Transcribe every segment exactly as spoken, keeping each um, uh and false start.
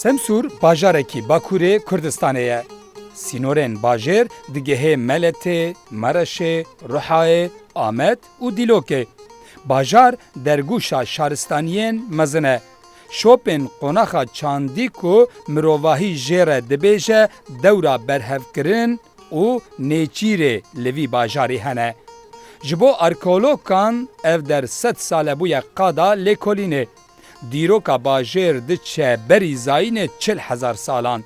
Semsûr bajarekî Bakurê Kurdistanê ye. Sînorên bajêr digihê Meletê, Mereşê, Ruhayê, Amed û Dîlokê. Bajar dergûşa şaristaniyên mezin e. Şopên qonaxa çandî ku mirovahî jê re dibêje dewra berhevkirin û nêçîrê li vî bajarî hene. Ji bo arkeologan ev der sed sal e bûye qada lêkolînê. Dîroka bajêr diçe berî zayînê çil hezar salan.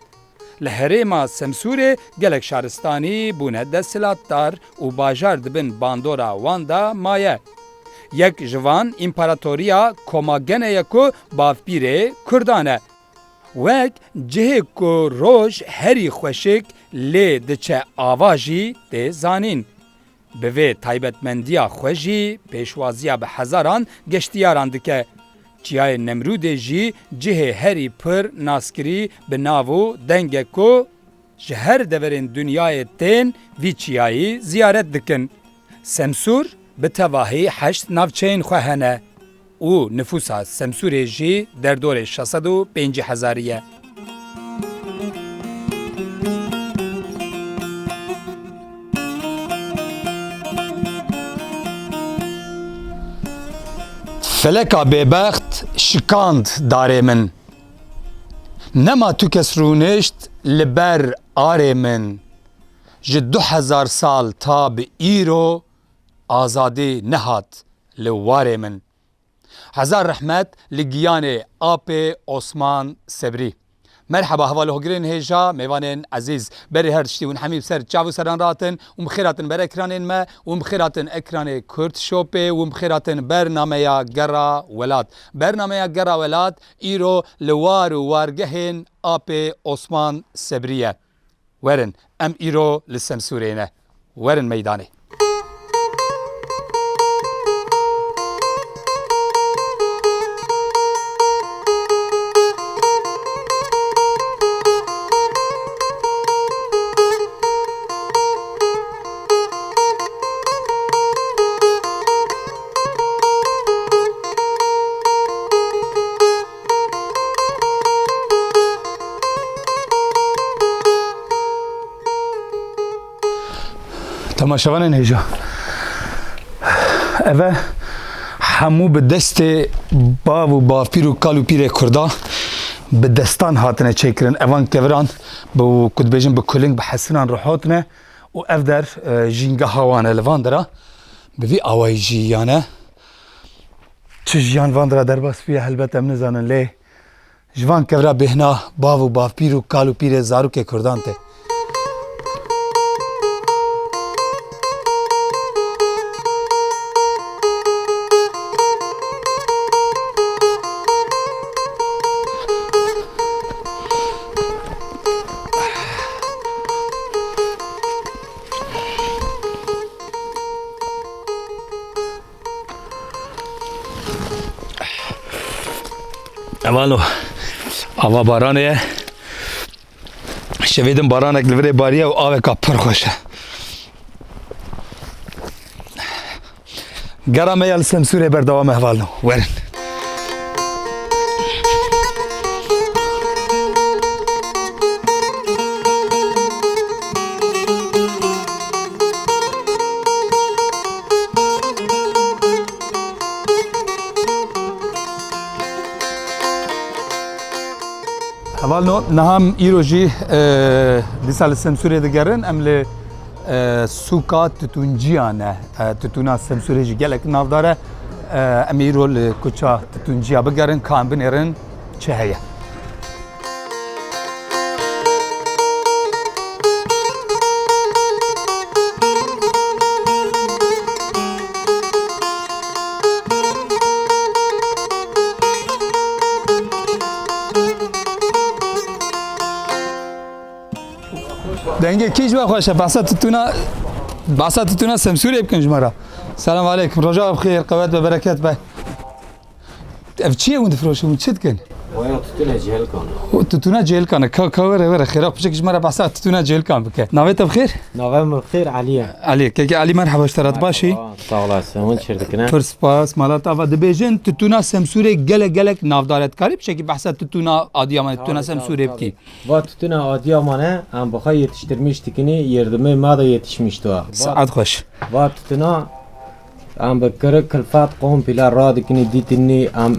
Li herêma Semsûrê gelek şaristanî bûne desthilatdar û bajar di bin bandora wan de maye. Yek ji van împaratoriya Komagene ye ku bavpîrê Kurdan e. Wek cihê ku roj herî xweşik lê diçe ava jî tê zanîn. Bi vê taybetmendiya xwe jî pêşwaziya bi hezaran geştiyaran dike. Çiyayê Nemrûdê jî cihê herî pir naskirî bi nav û deng e ku ji her deverên dinyayê tên vî çiyayî ziyaret dikin. Semsûr bi tevahî heşt navçeyên xwe hene û nifûsa Semsûrê jî derdorê şeş sed û pêncî hezarî ye. Feleka bêbext şikand darê min. Nema tu kes rûnişt li ber arê min. Ji du hezar sal ta bi îro azadî nehat li warê min. Hezar rehmet li giyanê apê Osman Sebrî. Merheba hevalogirên hêja, mêvanên ezîz. Berê her tiştî hûn hemî bi ser çav û seran ratin û bi xêr hatin ber ekranên me û bi xêr hatin ekranê Kurd Shopê û bi xêr hatin bernameya Gera Welat. Bernameya Gera Welat îro li war û wargehên apê Osman Sebrî ye. Werin, em îro li Semsûrê ne. Werin meydanê. Temaşevanên hêja. Eve hemû bi destê bav û bavpîr û kal û pîrê Kurda bi destan hatine çêkirin. Evan keviran bi, ku dibêjin, bi kuling, bi hesinan rihotine û ev der, e, jîngeha wan e li van dera. Bi vî awayî jî yane. Çi jiyan van dera derbas bûye helbet em nizanin, lê ji van kevra bêhna bav û bavpîr û kal û pîrê zarokê Kurdan tê. Evalo, ava baranê ye. Şevê din baranek li virê bariye û aveka pir xweş e. Gera me ya li Semsûrê berdewam e hevalno. Werin. Hevalno, niha em îro jî, e, dîsa li Semsûrê digerin. Em li, e, sûka titûnciya ne. E, titûna Semsûrê jî gelek navdar e. E, em îro li kuça titûnciya bigerin, ka em binêrin çi heye. Dengê kî ji we xweş e? Behsa titûna, behsa titûna Semsûrê bikin ji me re. Selam aleykum. Roja we bi xêr, qewet be, bereket be. Ev çi ye hûn difiroşin? Hûn çi dikin? Tütüne cihilkan. Tütüne cihilkan. Ka, ka were, were. Xêra piçek ji me re behsa tütüne cihilkan bike. Navê te bi xêr? Navê min bi xêr Elî ye. Elî, keke Elî, merhaba, ji te re, tu baş î? Merhaba, sağ olasın. Hûn çêr dikine? Pir spas, mala te ava. Dibêjin tütüna Semsûrê gelek, gelek navdar e. Dikarî piçekî behsa tütüna Adiyamanê, tütüna Semsûrê bikî? Va tütüna Adiyamanê, em bi xwe yetiştirmiş dikinî, yerdimê me de yetişmiş tu. Saet xweş. Va tütüna Em bi kiri kilfet komple radikinî dîtinî, em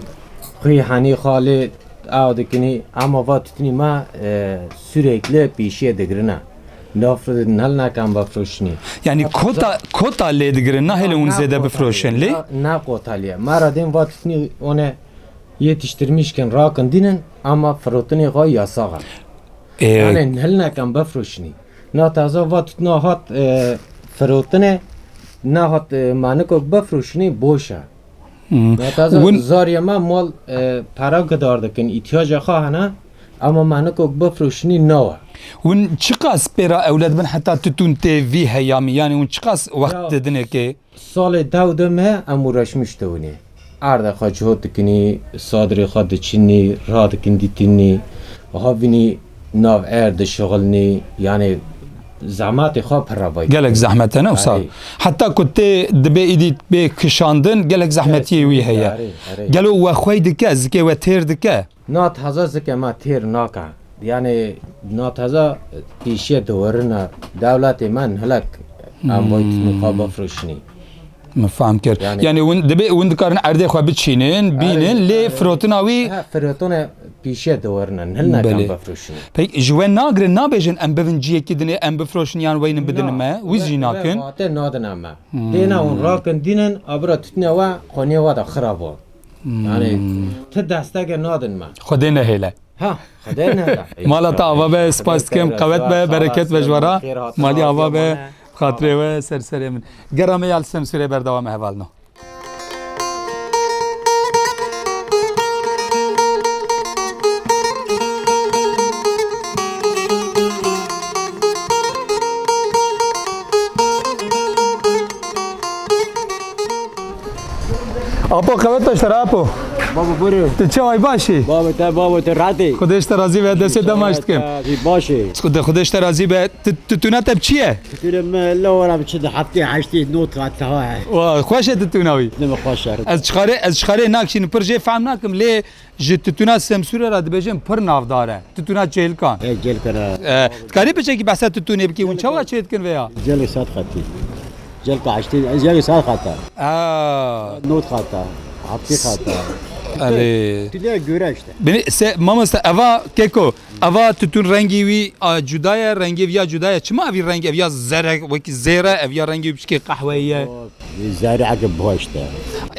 xwî henî xalê ew dikinî, ema va tütünî me, e, sürekli pêşiyê digirine. Nafridin hel nekin bifroşinî. Yani kota, kota lê digirin, nahêlin hûn zêde bifroşin lê? Ne, ne kota lê. Me re dên va tütünî one yetiştirmiş kin, rakin dînin, ama firotinê xwe yasax e. E, yani hel nekin bifroşinî. Na taza va tut na hat, e, firotine, na hat, e, manikok bifroşinî boş e. Hmm. Na taza zarya me mal, e, para gidar dikin, îtiyaca xwe hene, ama manikok bifroşinî nawe. Hûn çiqas pêra ewle dibin heta titûn tê vî heyamî? Yani hûn çiqas wext didinê kê? Salê dew de me em uğraşmış dewinê. Erdê xwe cihot dikinî, sadirê xwe diçinî, radikin dîtinî, havînî nav er dişixilnî, yani zehmetê xwe pir revayî. Gelek zehmet e, ne wisa? Erê. Heta ku tê dibê îdî bê kişandin, gelek zehmetiyê wî heye. Erê, erê. Gelo we xwey dike, zikê we têr dike? Na taza zikê me têr nake. Yani na taza pêşiye diwerine dewletê me nilek em vay tiştê xwe bifroşinî. Min fehm kir. Yani, yani hûn dibê, hûn dikarin erdê xwe biçînin, bînin, lê firotina wî. He, firotine pêşiye diwerine, nilek em bifroşinî. Peki ji we nagirin, nabêjin em bivin ciyekî dinê, em bifroşin yan weynin bidin me? Wî jî nakin. Vate nadin em me. Dêne hûn rakin dînin, abira tutine we, xoniyê we de xirab o. Yani ti desteke nadin me. Xwedê nehêle. Ha, Xwedê nehêle. Mala te ava be, spas dikim, qewet be, bereket be ji we re. Malî ava be, xatirê we, ser serê min. Gera me ya li Semsûrê berdewam e, hevalno. Apo, qewet be ji te re, Apo. Babo, buyurun. Tu çawa yî, baş î? Babo, te, babo, te rahat î? Xwedê ji te razî be, destê te maç dikim. Te baş î? Xwedê, Xwedê ji te razî be. Tu, tu tuna te bi çi ye? Tuna me lawara bi çi de heftê heştê not hat ha. Wa, xweş e tu tuna wî. Ne mi xweş e. Ez çixarê, ez çixarê nakşînim, pir jê fehm nakim, lê Ji titûna Semsûrê re dibêjin pir navdar e. Titûna Çêlkan. He, Çêlkan e. E, dikarî piçekî behsa titûnê bikî? Hûn çawa çê dikin vê ya? Çêlka saet xetî. Çêlka heştê, Çêlka saet xeta. Aa. Not xeta. Hapsî xeta. Erê. Tu lê göre işte. Bini se, mamoste, eva keko. Eva titûn rengî wî, a, cuda ye, rengê vî ya cuda ye. Çima evî rengî, ev ya zere, wekî zêre, ev ya rengê wî piçekî qehweyî ye? Zerreke boş de.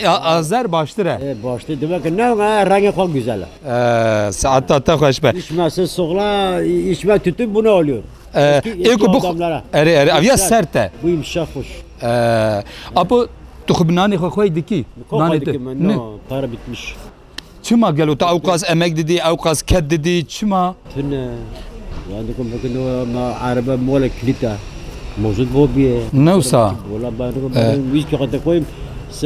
Ya, a, zer baştir e. E, baştir. Demek ki ne, e, rengi xwe güzel e. E, saeta te xweş be. İçmesi soğla, içme tütün bunu oluyor. E, eski, eski adamlara. Erê, erê, ev ya sert e. Bu yumuşak hoş. E, apo, tu xwe bi nanê xwe xwey dikî? Nanê te. Para bitmiş. Çima gelo te ewqas emek didî, ewqas ked didî, çima? Tune. Yandikim bikin o ma araba mola kilita. Mozut bo biye. Ne wisa? Wala ben, ben wîst ki xatir koyim.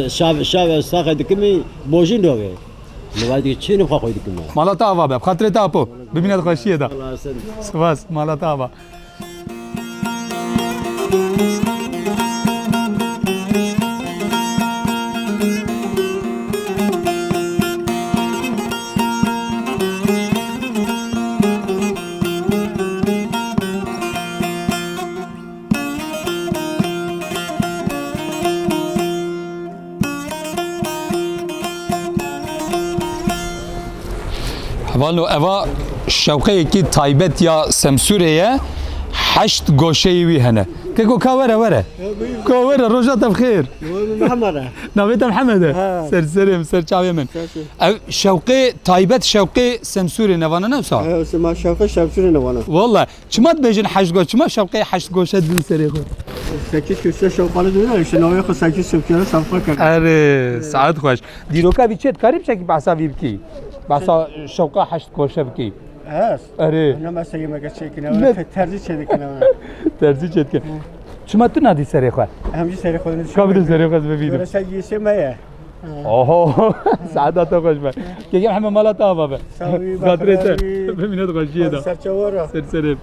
Şav, şav, saxe dikimi bojin dove. Ne var ki çin xwe koy dikim. Mala te ava be, xatirê te apo. Bibîne xweşiyê de. Spas, mala te ava. Hevalno, eva şewqeyekî taybet ya Semsûrê ye. Heşt goşeyê wî hene. Keko, ka were, were. Ka were, roja te bi xêr. Mehmed e. Navê te Mihemed e? Ha. Ser serê min, ser çavê min. Ser ser. Ev şewqê taybet, şewqê Semsûrê ne vana, ne wisa? Ev, ma şewqê Semsûrê ne vana. Walla. Çima dibêjin heşt goş? Çima şewqê heşt goşe din serê xwe? Sekiz köşe şewqanı diyor, işte navê xwe sekiz köşe şewqa kir. Erê, saet xweş. Dîroka vî çê dikarî piçekî behsa vî bikî? Behsa şewqa heşt goşe bikî? Ez? Erê. Ne mesela yemek çekine, terzî çêdikine. Terzî çêdike. Çima tu nadî serê xwe? Em jî serê xwe. Ka bidin serê xwe, ez bibînim. Göre sen yiyişe me ye. Oho, saeta te xweş be. Kekê Mihemed, mala te ava be. Sağ ol, xatirê te. Bimîne di xweşiyê de. Serçe wara. Ser serê.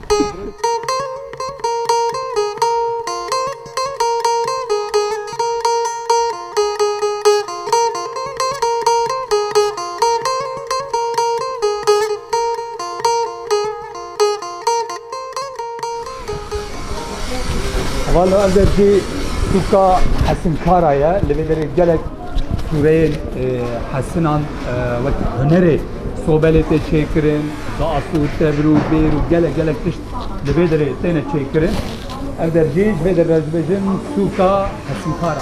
Valla ev der jî sûka Hesinkara ye. Li vê derê gelek sûreyên, e, hesinan, e, wek hunerê sobelê tê çêkirin, das û tevr û bêr û gelek gelek tişt li vê derê têne çêkirin. Ev der jî ji vê derê dibêjin sûka Hesinkara.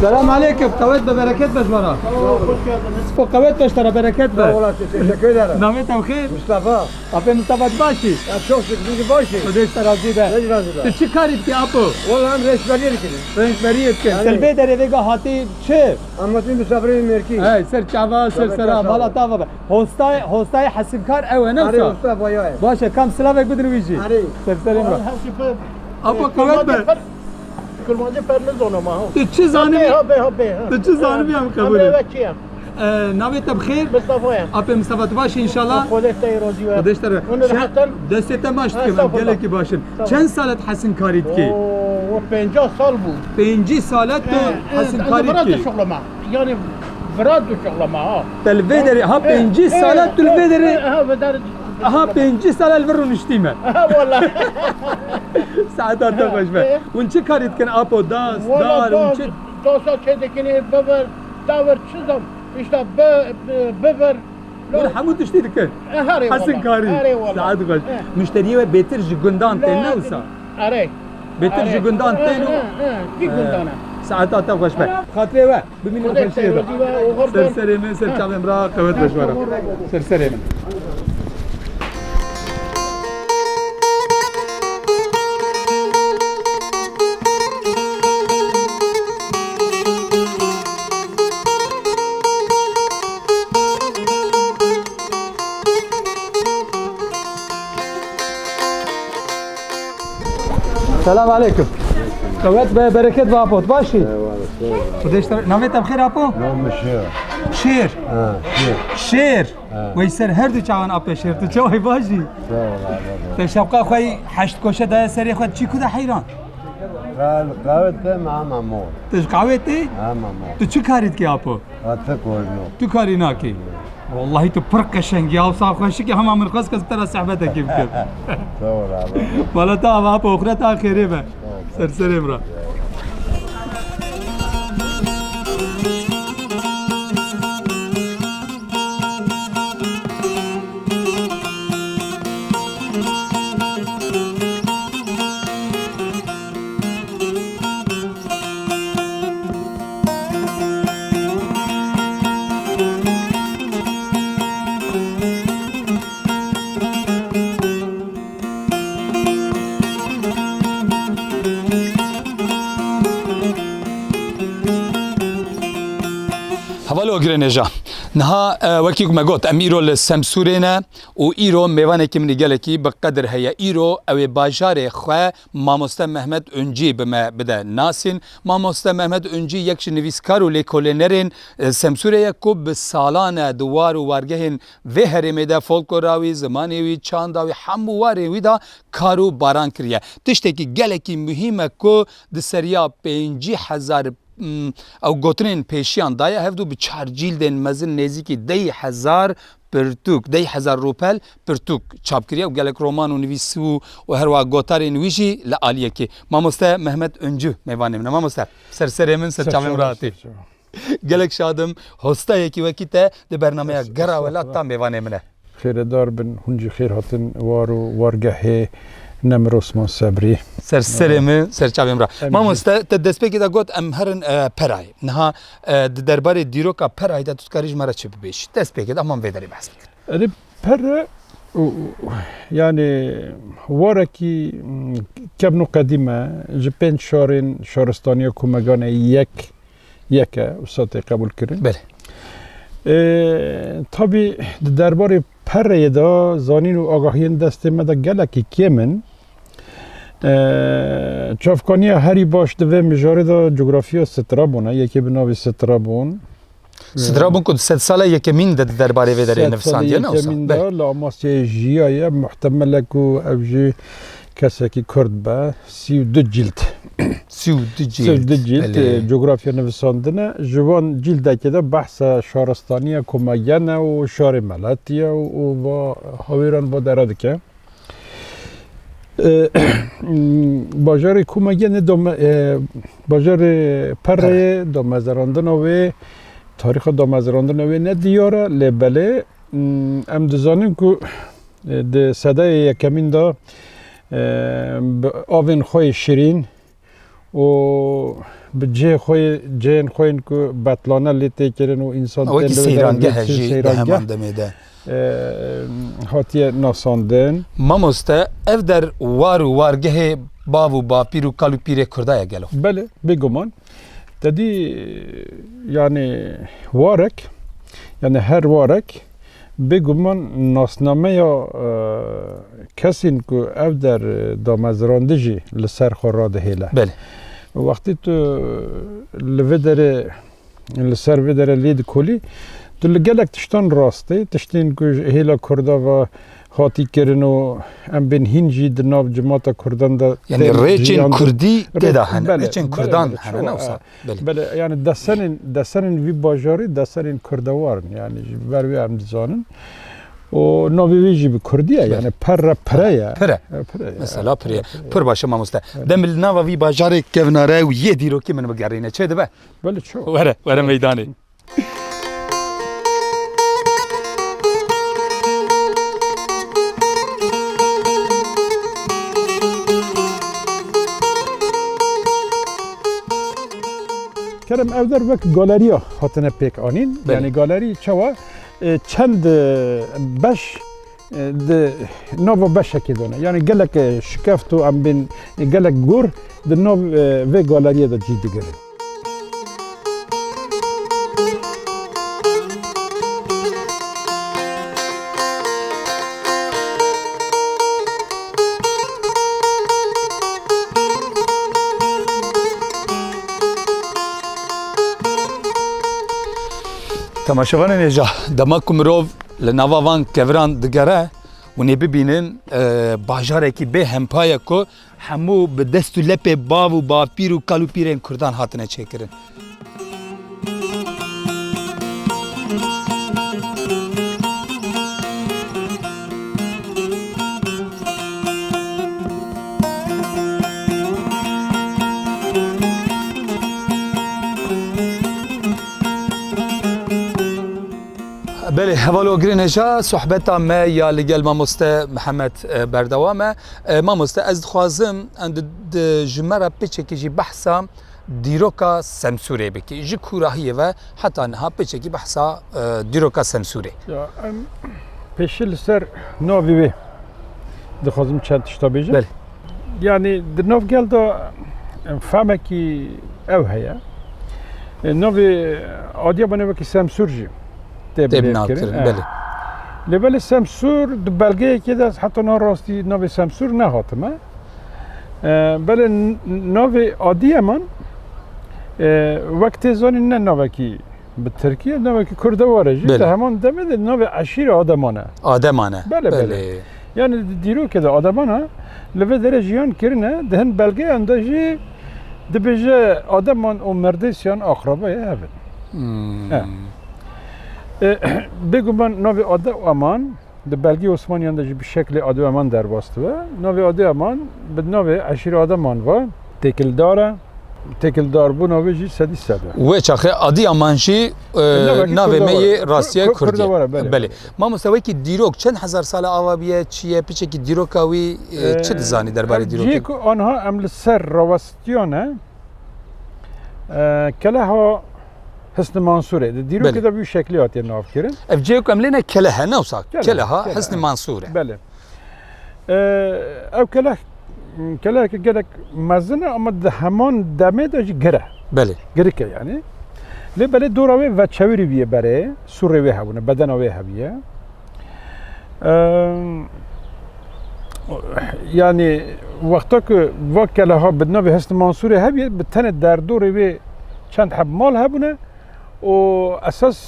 Selam aleyküm. Qewet be, bereket be ji we re. Sağ ol, hoş geldiniz. Xwe qewet be ji te re, bereket be. Sağ olasın, teşekkür ederim. Navê te bi xêr? Mustafa. Apê Mustafa, tu baş î? Ya, çok şükür, siz baş î? Xwedê ji te razî be. Siz razî be. Tu çi karî dikî apo? Vallahi em rêhberiyê dikin. Rêhberiyê dikin. Yani. Te li vê derê vêga hatî çi? Anlatayım misafirê mêrkî. Hey, ser çava, ser sera, mala te ava be. Hostayê, hostayê Hesinkar ew e, ne wisa? Arê, hosta bayağı. Baş e, kam silavek bidin wî jî. Arê. Ser serê min. Vallahi her şey. Apo, qewet be. Kurmancî per nizana ma, ha. Tu çi zanî? Bê, ha, bê, ha, bê, ha. Tu çi zanî, em qebûl. Emrê we çi ye? E, navê te bi xêr? Mistefa ye. Apê Mistefa, tu baş î înşallah? Xwedê te razî be. Xwedê ji te re. Hûn rahat in? Destê te baş dikim, em gelekî baş in. Estağfurullah. Çend sal e tu hesinkarî dikî? Oo, o pêncî sal bû. Pêncî sal e tu hesinkarî dikî? Vira dişuxulime. Yani vira dişuxulime, ha. Te li vê derê, ha, pêncî sal e tu li vê derê. Ha, vê derê. Aha, pêncî sal e li vir rûniştî me. Ha, wala. Saeta te xweş be. Hûn çi karî dikin apo, das, dar, hûn çi? Dasa çê dikinê, bibir, tavir, çi zam, işte bi-, bi-, bibir. Hûn hemû tiştî dikin. E, herê wala. Hesinkarî. Herê wala. Saet xweş. E. Muşteriyê we bêtir ji gundan tên, ne wisa? Erê. Bêtir ji gundan tên û. Erê. E, e, e, e. Kî gundan e? Saeta te xweş be. Xatirê we. Bimînin xweşiyê de. Ser serê min, ser çavên min re, qewet be ji we re. Ser serê min. Selam aleyküm. Qewet be, bereket be apo, tu baş î? Eyvallah, sağ ol. Xwedê ji te re, navê te bi xêr apo? Navê min Şêr. Şêr. Ha, Şêr. Şêr. Ha. Wey ser her du çavan apê Şêr, tu çawê baş î? Sağ ol, abi. Te şapka xwe yî heşt koşe daye serê xwe, çi ku de heyran? Qal-, qawet te ma, ma mor. Tu ji qawetê? Ha, ma mor. Tu çi karî dikî apo? Ha, tu korno. Tu karî nakî? Wallahî tu pir qeşeng î, ew sax xweşik î, hema min xwest ke ez bi te re sehbetekê bikim. Sağ ol abi. Mala te ava, apo, oxira te xêrê be. Sağ ol. Ser serê min re. Hevalê Ogirê Nêja. Niha, e, wekî ku me got, em îro li Semsûrê ne û îro mêvanekî min î gelekî bi qedir heye. Îro ew ê bajarê xwe Mamoste Mehmet Uncî bi me bide nasîn. Mamoste Mehmet Uncî yek ji nivîskar û lêkolênerên, e, Semsûrê ye ku bi salan e di war û wargehên vê herêmê de folklora wî, zimanê wî, çanda wî, hemû warên wî de kar û baran kiriye. Tiştekî gelekî muhîm e ku di seriya pêncî hezar, mm, ew gotinên pêşiyan daye hevdû, bi çar cîldên mezin nêzîkî deh hezar pirtûk, deh hezar rûpel pirtûk çap kiriye û gelek roman û nivîs û, û herwiha gotarên wî jî li aliyekê. Mamoste Mehmet Uncî mêvanê min e. Mamoste, ser serê min, ser çavê min re hatî. Gelek şadim, hostayekî wekî te di bernameya Gera Welat de mêvanê min e. Xêredar bin, hûn jî xêr hatin, war û wargehê Nemir Osman Sebrî. Ser serê min, ser çavê min re. Em jî. Mamoste, te destpêkê de got, em herin, e, Perayê. Niha, e, di derbarê dîroka Perayê de tu dikarî ji me re çi bibêjî? Destpêkê de, hema em vê derê behs bikin. Erê, Pere Û, yani, warekî, mm, kevn û qedîm e, ji pênc şarên şaristaniya Komeganê yek, yek e, wisa tê qebûl kirin. Belê. E, tabî di derbarê pereyê de zanîn û agahiyên destê me de gelekî kêm in. E, çavkaniya herî baş di vê mijarê de cografiya Strabon e, yekê bi navê Strabon. Strabon ku di sedsala yekemîn de di derbarê vê derê nivisandiye, ne wisa? Sedsala yekemîn de li Amasyayê jiyaye, muhtemel e ku ew jî kesekî Kurd be. Sî û du cild. Sî û du cild. Sî û du cild, belê. E, cografiya nivisandine. Ji van cildekê de behsa şaristaniya Komegen e û şarê Meletiye û, û va hawêran va dera dike. E, bajarê Komegenê dame-, e, bajarê Pereyê, damezrandina wê, tarîxa damezrandina wê ne diyar e, lê belê, m, em dizanin ku, e, di sedayê yekemîn de, e, bi avên xwe yê şirîn û bi cihê xwe yê, cihên xwe yên ku betlane lê tê kirin û însan tê li wê derê seyrangehe jî di heman demê de, e, hatiye nasandin. Mamoste, ev der war û wargehê bav û bapîr û kal û pîrê Kurda ye gelo? Belê, bêguman. Te dî, yani, warek, yani her warek, bêguman nasnameya, e, kesên ku ev der, e, damezrandî jî li ser xwe radihêle. Belê. Wextî tu li vê derê, li ser vê derê lê dikolî, tu li gelek tiştan rast î, tiştên ku ji hêla Kurda ve hatî kirin û em bên hîn jî di nav cimata Kurdan de, yanî, tên rêçên jiyandin. Kurdî tê de hene, belê, rêçên Kurdan hene, ne wisa? Belê. Belê, yani desenên, desenên vî bajarî desenên Kurdewar in, yani ji ber wê em dizanin. Û navê wê jî bi Kurdî ye, belê, yani Perre, Pire ye. Pire. E, Pire ye. Mesela Pire ye. Pire ye. Pir baş e mamoste. Evet. Dem li nava vî bajarê kevnare û yê dîrokî min bigerîne. Çê dibe? Belê, ço. Were, were meydanê. Kerem, ev der wek galeriya hatine pêk anîn. Belê. Yani galerî çawa? E, çend, e, beş, e, di nava beşekê de ne. Yani gelek, e, şikeft û em bên, e, gelek gor di nav, e, vê galeriyê de cî digirin. Temaşevanên hêja, dema ku mirov li nava van keviran digere, hûn ê bibînin, e, bajarekî bê hempa ye ku hemû bi dest û lepê bav û bavpîr û kal û pîrên Kurdan hatine çêkirin. Belê, hevalogirên hêja, sohbeta me ya li gel mamoste Mihemed, e, berdewam e. E, mamoste, ez dixwazim, em di, di, ji me re piçekî jî behsa dîroka Semsûrê bikî. Ji kûrahiyê ve heta niha piçekî behsa, e, dîroka Semsûrê. Ya, em pêşî li ser navê wê dixwazim çend tişta bêjim. Belê. Yani di nav gel de, em, fehmekî ew heye. E, navê Adiyamanê wekî Semsûr jî tê bi lêvkirin. Tê bi navkirin, eh, belê. Lê belê Semsûr di belgeyekê de ez heta niha rastî navê Semsûr nehatime. E, belê n-, navê Adiyaman, e, wek tê zanîn ne navekî bi tirkî ye, navekî kurdewar e jî. Belê. Di heman demê de navê eşîrê Ademan e. Ademan e. Belê, belê. Belê. Yani di dîrokê de Ademan e, li vê derê jiyan kirine, di hin belgeyan de jî dibêje Ademan û Merdêsiyan aqrabayê hev in. Hmm. He. E, bêguman navê Ademan di belgê Osmaniyan de jî bi şeklê Ademan derbas dibe. Navê Ademan bi navê eşîrê Ademan ve têkildar e. Têkildarbûna wê jî sedî sed e. Wê çaxê Adiyaman jî, e, navekî navê me yê rastiye Kurdî ye. Kurdewar e, belê, belê. Mamoste, wekî dîrok çend hezar sala ava bûye, çi ye, piçekî dîroka wî, e, çi dizanî derbarê dîrokê? Cihê ku anha em li ser rawestiyan e, e, keleha Hisnê Mansûrê. Di dîrokê Belê. de bi wî şeklî hatiye navkirin. Ev cihê ku em lê ne Keleh e, ne wisa? Keleh, Keleha Keleh. Hisnê Mansûr e. Belê. Ee, ew keleh, keleheke gelek mezin e, ama di heman demê de jî gir e. Belê. Girik e yani. Lê belê dora wê veçewirî bûye berê, sûrê wê hebûne, bedena wê hebûye. Ee, yani wexta ku va keleha bi navê Hisnê Mansûrê hebûye, bi tenê derdorê wê çend heb mal hebûne, û esas,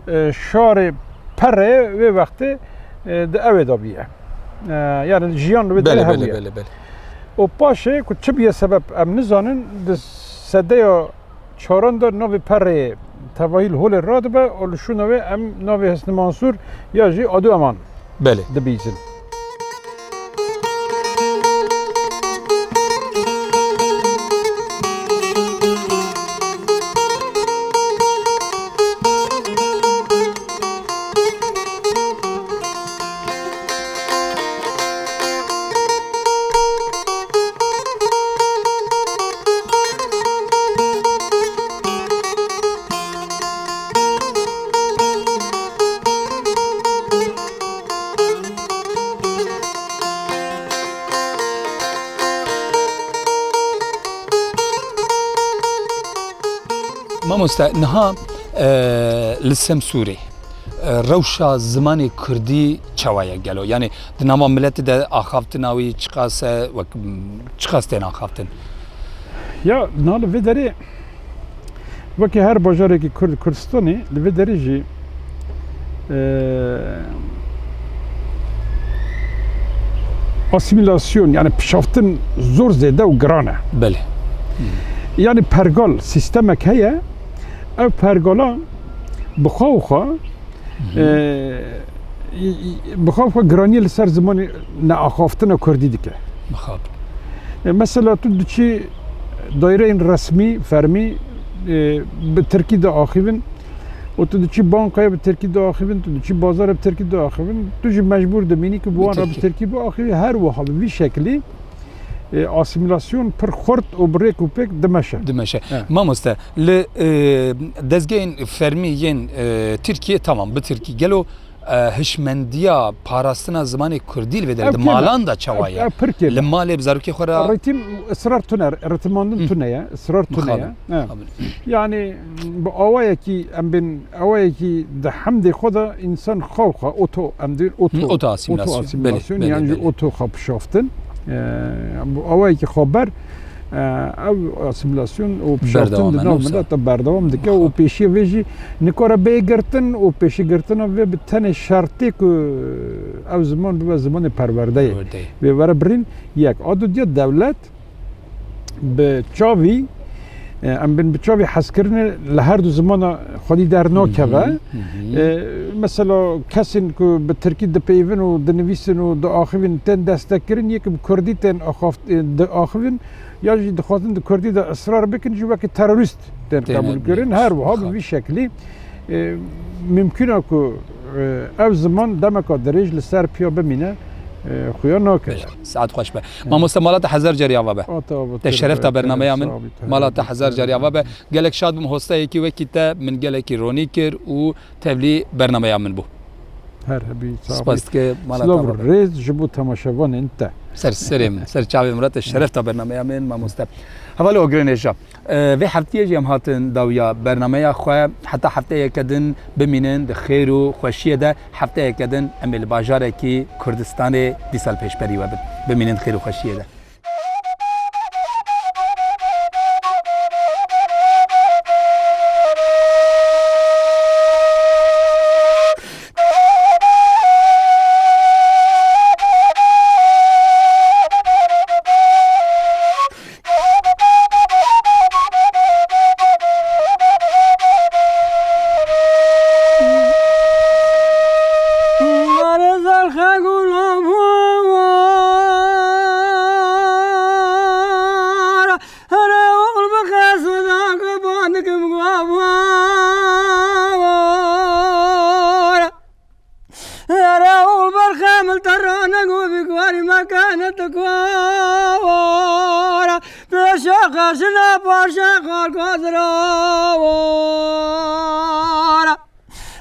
e, şarê perê wê wextê, e, di ewê de bûye. E, yani jiyan li wê derê Belê, belê, hebûye. belê, belê. Û paşê ku çi bûye sebeb em nizanin, di sedeya çaran de navê perê tevahî li holê radibe û li şûna wê em navê Hisnê Mansûr ya jî Adueman Belê. dibîzin. Mamoste, niha, e, li Semsûrê, e, rewşa zimanê kurdî çawa ye gelo? Yani di nava miletê de axaftina wî çiqas e, wek, çiqas tên axaftin? Ya, niha li vê derê wekî her bajarekî Kurd Kurdistanê, li vê derê jî, e, asîmîlasyon, yani pişaftin zor zêde û giran e. Belê. Yani pergal sîstemek heye, ev pergala bi xwe û xwe, Hı hı. e, bi xwe û xwe giraniyê li ser zimanê neaxaftina kurdî dike. Bi xwe. E, mesela tu diçî daîreyên resmî, fermî, e, bi tirkî diaxivin û tu diçî bankaya bi tirkî diaxivin, tu diçî bazara bi tirkî diaxivin, tu jî mecbûr dimînî ku bi wan re bi Tirkî. tirkî biaxivî, her wiha bi vî şeklî, e, asîmîlasyon pir xurt û bi rêk û pêk dimeşe. Dimeşe. Evet. Mamoste, li, e, dezgehên fermî yên, e, Tirkiyê tamam bi tirkî. Gelo e, hişmendiya parastina zimanê kurdî li vê derê Ev di kêm e. malan de çawa Ev, ye? ev pir kêm e. Li malê bi zarokê xwe re Rîtim, israr tune, rîtimandin Hı. tune ye, israr tune ye. Mixabin, He. mixabin. Yani bi awayekî, em bên awayekî di hemdê xwe de însan xwe xwe oto, em dibên oto, Hı, oto asîmîlasyon. oto asîmîlasyon, Belê, belê, yan jî belê. oto xwe pişaftin. E, bi awayekî xwe ber, e, ev asîmîlasyon û pişaftin Berdewam di e, nav ne wisa? mileta berdewam dike û Mixabin. pêşiya vê jî nikare bê girtin û pêşîgirtina vê bi tenê şertê ku ev ziman bibe zimanê perwerdeyê Perwerdeyê. vê were birîn yek. A dudiya dewlet bi çavî, e, em bên bi çavî hezkirinê li her du zimana xwedî dernakeve. Hı hı, hı hı. E, mesela kesên ku bi tirkî dipeyivin û dinivîsin û diaxivin tên destekkirin, yek bi kurdî tên axaft-, e, diaxivin, ya jî dixwazin di kurdî de israr bikin, jî wekî terorîst tên Têne qebûl kirin. bîn. Her wiha bi Xab. vî şeklî, e, mimkûn e ku, e, ev ziman demeka dirêj li ser piya bimîne, e, xuya nake. Belê. Saet xweş be. Evet. Mamoste, mala te hezar carî ava be. Ata ava Te te şeref be, da bernameya kerem, min. sağ ol, Mala te hezar carî ava be. Gelek şad bûm, hostayekî wekî te min gelekî ronî kir û tevlî bernameya min bû. Her hebî, sağ ol. Spas dike, mala te Silav ava be. Rêz ji bo temaşevanên te. Ser serê min, ser çavê min re te şeref da bernameya min, mamoste. Hevalê Ogirê Nêja, e, vê heftiyê jî em hatin dawiya bernameya xwe. Heta hefteyeke din bimînin di xêr û xweşiyê de. Hefteyeke din em ê li bajarekî Kurdistanê dîsa li pêşberî we bin. Bimînin di xêr û xweşiyê de. Here oğul berxemil terane gobi kuari mekane te kuara. Pêşa Şine paşe xalka zirawara.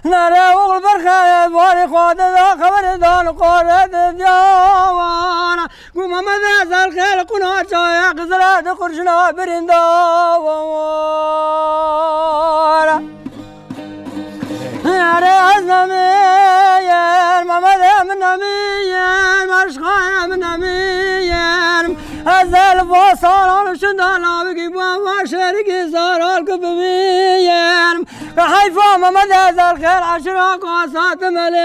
Nere oğul bir xeye barî xwade da xeberê dan qore de diyawara. Ku Mehmed Ezel xêl quna çaya Xizire di qurşina birînda wara. Erê ez nemiyem, Mehmedê min nemiyem, eşqayê min nemiyem. Ezel va salan şinda lawikî bu va şerikî zaral ku bibiyem. Ke heyfa Mehmed Ezel xêl eşira ku asat meleyem.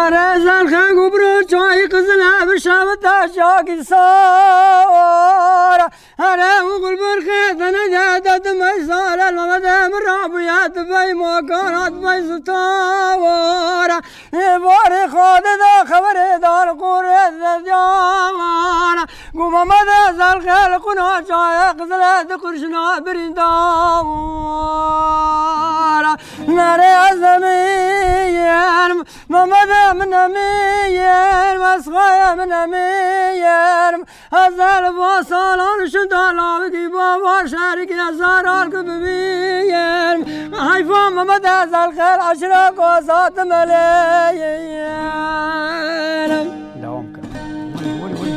Erê zelxek û biro çayî qizine bi şevita şakî sara. Erê û gulbirxê dene de de dimey zare, Mehmedê min rabûye dibey makara dibey zitawara. Ê barê xade da xeberê dar qurê de diyawara. Ku Mehmedê zelxê li quna çaya Xizire di qurşina birînda wara. Nerê ez nemiyem, Mehmedê min nemiyem, ez xweyê min nemiyem. Ezel va salan şinda lawikî bava şerikî ezaral ku bibiyem. Heyfa Mehmedê zelxê eşira ku asat meleyem. Dewam ke. Wî, wî, wî.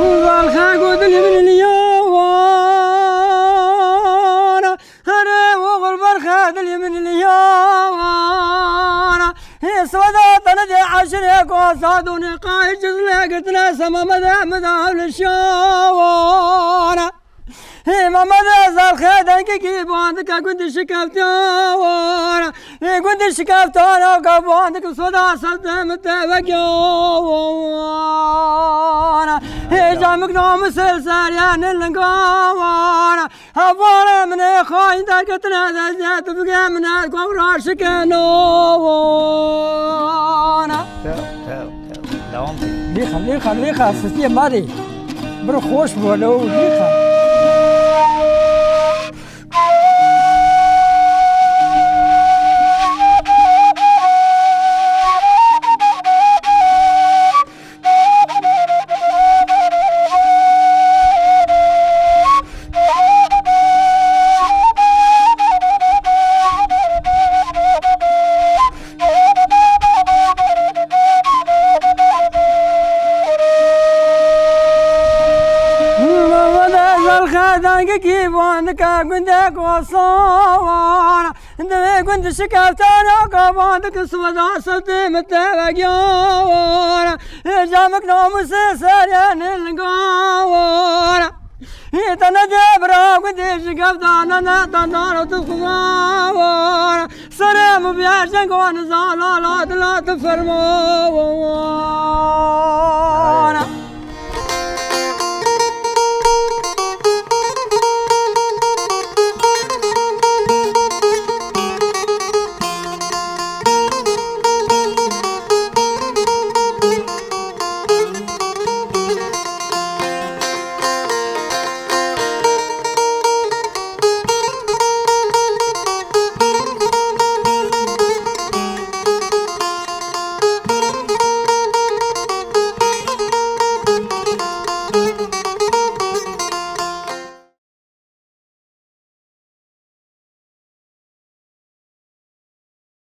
Û zelxek û dilê min liyawana. Here oxul berxe dilê min liyawana. Hê sweda te nedê eşirê ku azad û nêqayê cizlê girtine se Mehmedê min de hewlişyawana. Hê Mehmedê zelxê dengekî bandike gundî şikeftiya wana. Hê gundî şikeftana ke bandike soda sete min te vegiya wana. Hê camik namusê seryanê linga wana. Hevalê min ê xayîn derketine dezê tu bige min e gora şikeno wana. Tew, tew, tew. Devam et. Lêxa, lêxa, lêxa, sisiyê madê. Bir xweş bû, lo, lêxa. Mehmedê zelxê dengekî bandike gundek wasawana. Divê gund şikeftana kabandik sweda sewtê min te vegiyawana. Hê camik namusê seryanê lingawana. Hê te nedê bira gundê şikeftana ne tandaro tu xuzawana. Serê min biyar cengo nizalala dila tu fermawana.